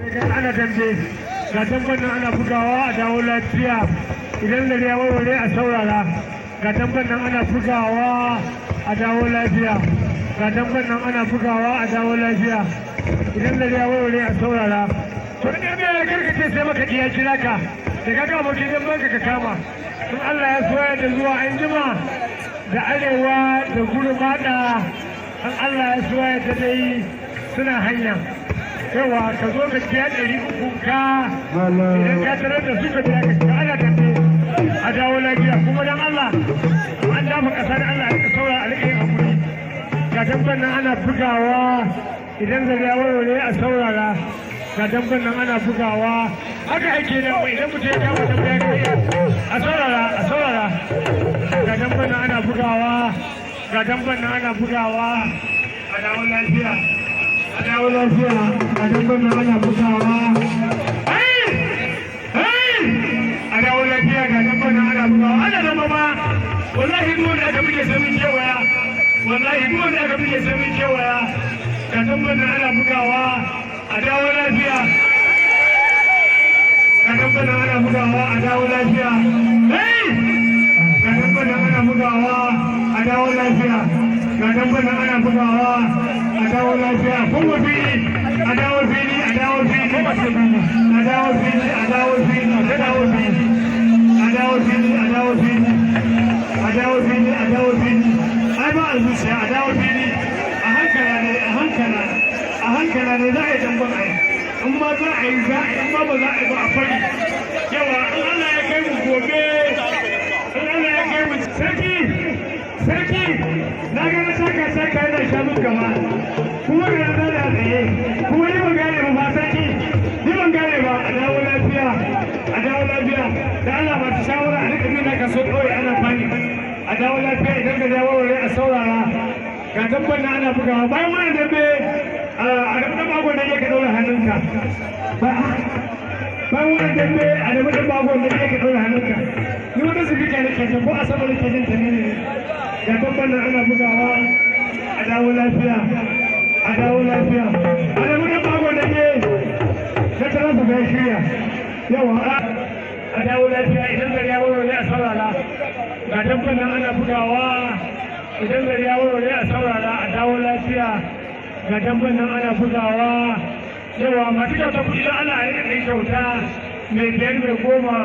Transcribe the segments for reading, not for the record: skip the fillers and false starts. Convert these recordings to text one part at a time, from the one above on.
Idan ana dambe, ga damben nan ana bugawa, a dawo lafiya. Idan gari ya warware, a saurara. Ga damben nan ana bugawa, a dawo lafiya. Ga damben nan ana bugawa, a dawo lafiya. Idan gari ya warware, a saurara. To, in dambe ya karkace, sai maka ya kira ka da kaga abokin damben ka, ka kama. In Allah ya soya da zuwa an jima da arewa da Gurmada, in Allah ya soya da dai suna hanya. Yawa, ka zo ka biya 300 ka. Idan ka tarar da su, ka biya ka. Ana dambe, a dawo lafiya. Kuma dan Allah, an dafa kasa da Allah, a saura, a rike hakuri. Ga damben nan ana bugawa. Idan zari ya warware, a saurara. Ga damben nan ana bugawa. Haka ake nan mai. Idan mutum ya kama dambe ya kai, a saurara, a saurara. Ga damben nan ana bugawa. Ga damben nan ana bugawa, a dawo lafiya, a dawo lafiya. Ga damben nan ana bugawa. A dawo lafiya. Ga damben nan ana bugawa. Ana zama ba. Wallahi duk wanda aka buge sai mun kewaya. Wallahi duk wanda aka buge sai mun kewaya. Ga damben nan ana bugawa, a dawo lafiya. Ga damben nan ana bugawa, a dawo lafiya. Ga damben nan ana bugawa, a dawo lafiya. Ga damben nan ana bugawa, a dawo lafiya. Kuma fili, a dawo fili, a dawo fili, a dawo fili, a dawo fili, a dawo fili, a dawo fili, a dawo fili, a dawo fili, a dawo fili. Ai ba a zuciya. A dawo fili, a hankala ne, a hankala, a hankala ne za a yi damben. Ai in ma za a yi, za a yi. In ma ba za a yi ba, a fari. Yawa, in Allah ya kai mu gobe, in Allah ya kai mu. Sarki, sarki, na ga na saka saka yana sha min gaba, kuma ga na da tsaye, kuma ni ban gane ba. Sarki, ni ban gane ba. A dawo lafiya, a dawo lafiya. Da Allah ba ta shawara, a rika bin kaso kawai ana fani. A dawo lafiya. Idan ga dawo a saurara. Ga damben nan ana bugawa. Bayan wannan dambe, a rabu bagon da yake ɗaura hannunka. Bayan wannan dambe, a rabu bagon da yake ɗaura hannunka. Ni wani su fika ne ke ko a sama da ke jin ta ne. Ga damben nan ana bugawa, a dawo lafiya, a dawo lafiya. A rabu bagon da ke na tara su ga shirya. Yawa, a dawo lafiya. Idan gari ya warware, a saurara. Ga damben nan ana bugawa. Idan gari ya warware, a saurara. A dawo lafiya. Ga damben nan ana bugawa. Yawa, masu kyauta kuɗi, don Allah a rika ɗan kyauta mai biyar, mai goma.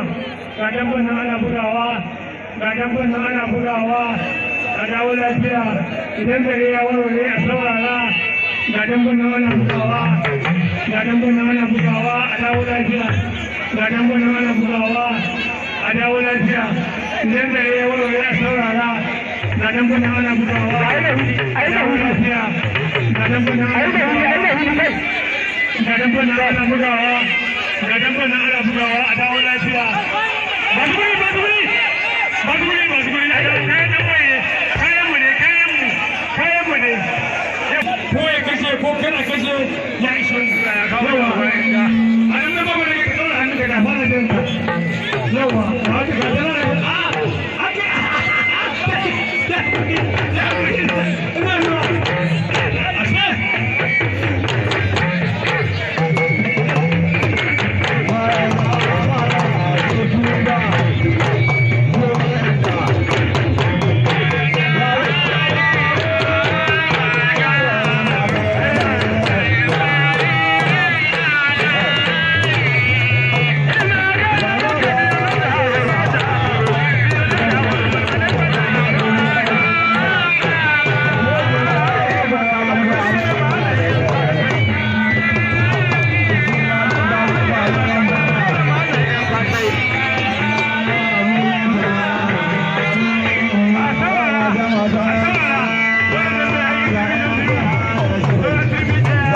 Ga damben nan ana bugawa. Ga damben nan ana bugawa, a dawo lafiya. Idan gari ya warware, a saurara. Ga damben nan ana bugawa. Ga damben nan ana bugawa, a dawo lafiya. Ga damben nan ana bugawa, a dawo lafiya. Idan gari ya warware, a saurara. Ga damben nan ana bugawa, a dawo lafiya. Ga damben nan ana bugawa. Ga damben nan ana bugawa. Ga damben nan ana bugawa, a dawo lafiya. Masu guri, masu guri, masu guri, masu guri, kayan nan waye, kayan mu ne, kayan mu, kayan mu ne. Ko ya kashe ko kana kashe, ya ishe. Yawa, a nan ba ba ne ka daura hannun ka fara jin ka. Yawa, ba ka ga a ake. Ina zuwa. Ashe a saurara, a saurara. Wannan da ya yi turmi ɗaya.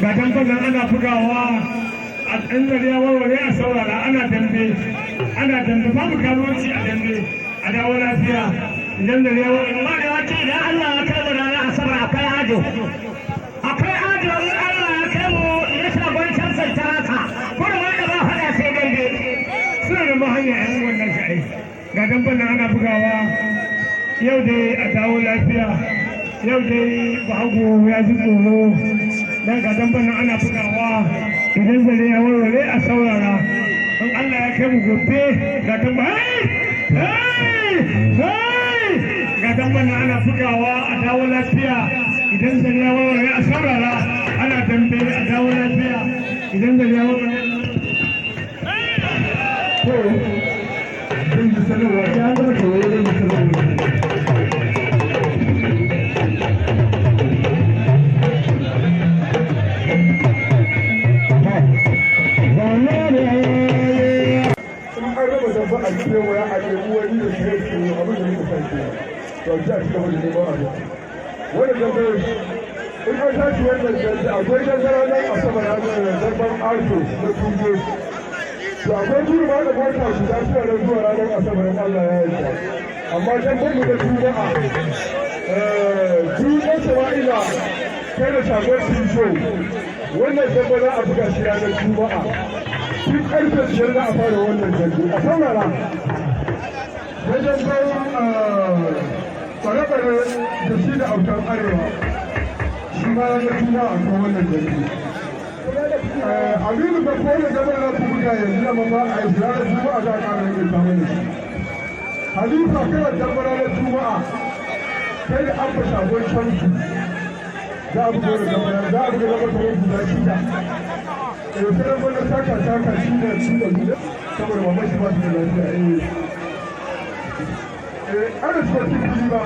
Ga damben nan ana bugawa. A ɗan gari ya warware, a saurara. Ana dambe, ana dambe, babu karuwanci a dambe. A dawo lafiya. Idan gari ya warware. Ba da wata. Idan Allah ya kai mu ranar Asabar, akwai ajo, akwai ajo. In Allah ya kai mu na shagon can Santaraka. Ga damban nan ana bugawa. Yau dai a dawo lafiya. Yau dai Bahago ya ji tsoro. Dan ga damban nan ana bugawa. Idan zare ya warware, a saurara. In Allah ya kai mu gobe, ga damban. Hey! Hey! Hey! Ga damban nan ana bugawa, a dawo lafiya. Idan zare ya warware, a saurara. Ana dambe, a dawo lafiya. Idan zare ya warware. To, zan yi sanarwa, ya gama kewaye, zan yi sanarwa. In an raba dabba a kewaya a nemi wani da shi yake abin da muka san kenan. To, a ji a ci gaba da neman abinci. Wannan dambe, in an tashi wannan dambe, akwai dambe ranar Asabar, ranar damben Arto na Tungo. To, akwai turba da mota guda suna nan zuwa ranar Asabar in Allah ya yarda. Amma damben mu da Juma'a, Juma'a Sama'ila kai da Shagon Show, wannan dambe za a buga shi ranar Juma'a. Tun karfe 5 za a fara wannan dambe. A saurara. Wajen tsare-tsare da shi da Autan Arewa, shi ma ranar Juma'a a kan wannan dambe. Aminu ba ko da gaban na ku buga yanzu, amma ba a yi ranar Juma'a za a ƙara rage ta mana shi. Halifa, kana dambe ranar Juma'a kai da Abba Shagon Shamsu. Za a buga da dambe, za a buga dambe kamar guda shida. Eh, sai dambe na taka taka shi da shi da guda saboda maman shi ba su da lafiya. Eh, ana shigo cikin fili ba,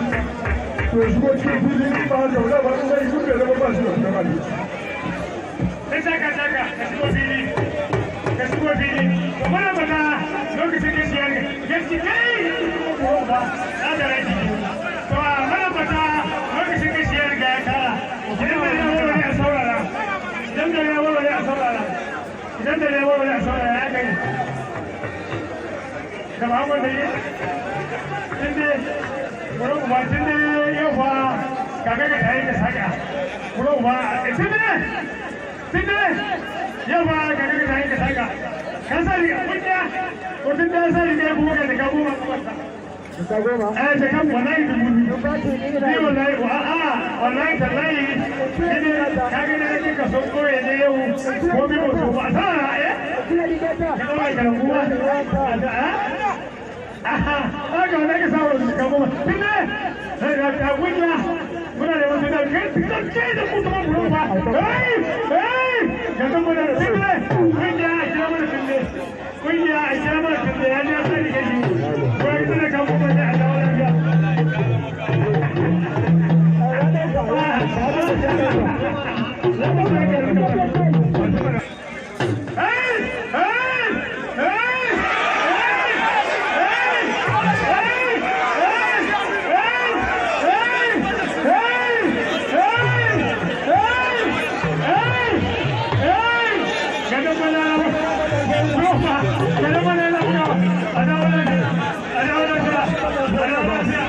to shigo cikin fili ba haka ba, ba in gani duk da zama ba shi da kudin abinci. Sai saka saka, ka shigo fili, ka shigo fili. To, mana bata lokacin da shi ya ya ci kai ko ba na da rai. To, mana bata lokacin da shi ya riga ya tara. Idan da ya warware, a saurara. Idan da ya warware, a saurara. Idan da ya warware, a saurara. Ya kai da ba wanda yi tunda bari uba, tunda yau fa kaga ka tayi da saka bari uba. Tunda tunda yau fa kaga ka tayi da saka kan sa riga kunya ko tunda sa riga kuma ka jaka 10 kamarsa. 10? Eh, jaka wallahi 2000 ni wallahi wa a wallahi tallahi ne kaga ne kake ka so koye ne yau ko bi ko ba ta eh ka dora ka kuma aha haka wanda ka samu jaka 10 tunda ga kunya muna da wasu da kai kai da kuma mu ba. Hey hey, ga dan mana tunda kunya a kira mana, tunda kunya a kira mana, tunda ya ji sai da shi ko ya tunda ka kuma ne a dawo lafiya. Hey hey hey hey hey hey hey hey hey hey hey hey! Kada mana Roma, kada mana lafiya, a dawo lafiya, a dawo lafiya, a dawo lafiya.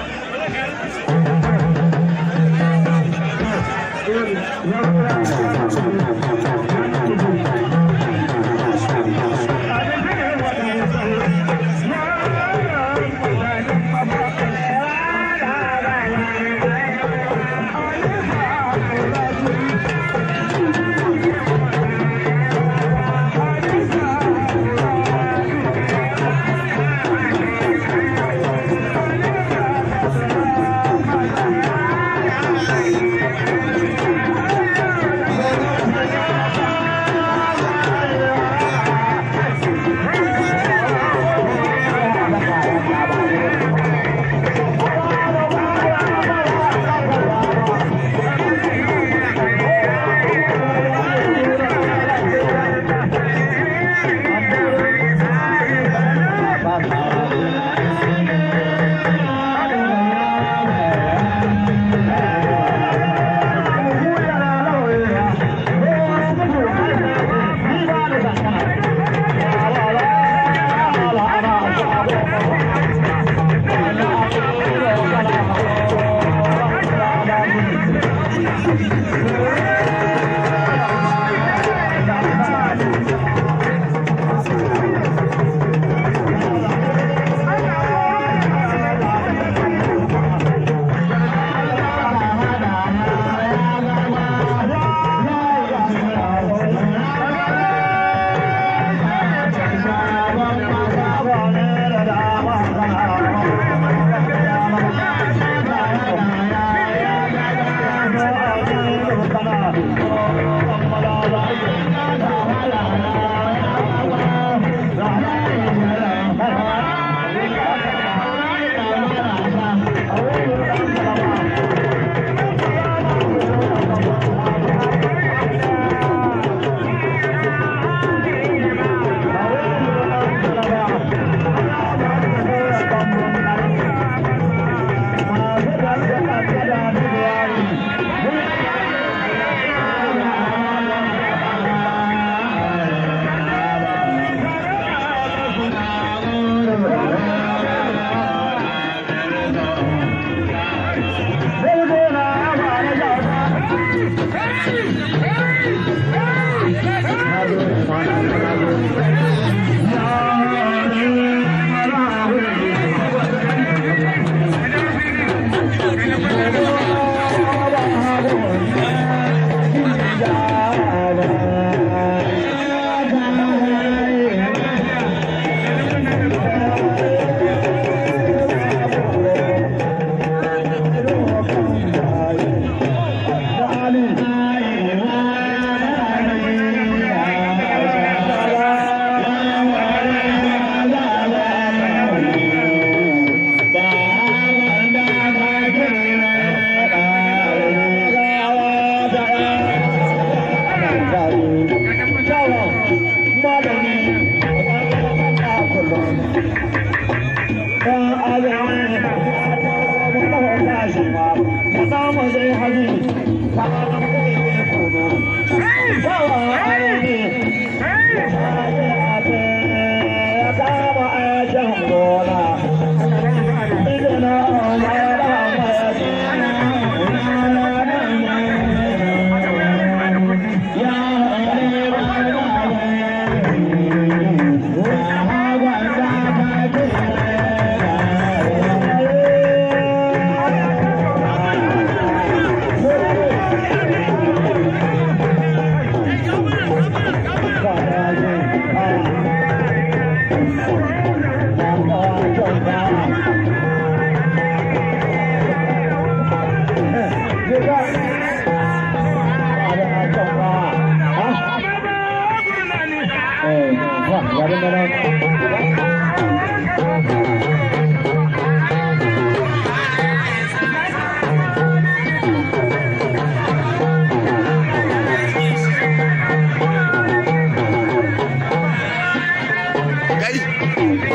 Kai,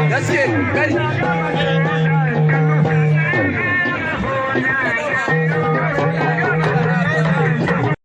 gaske, kai.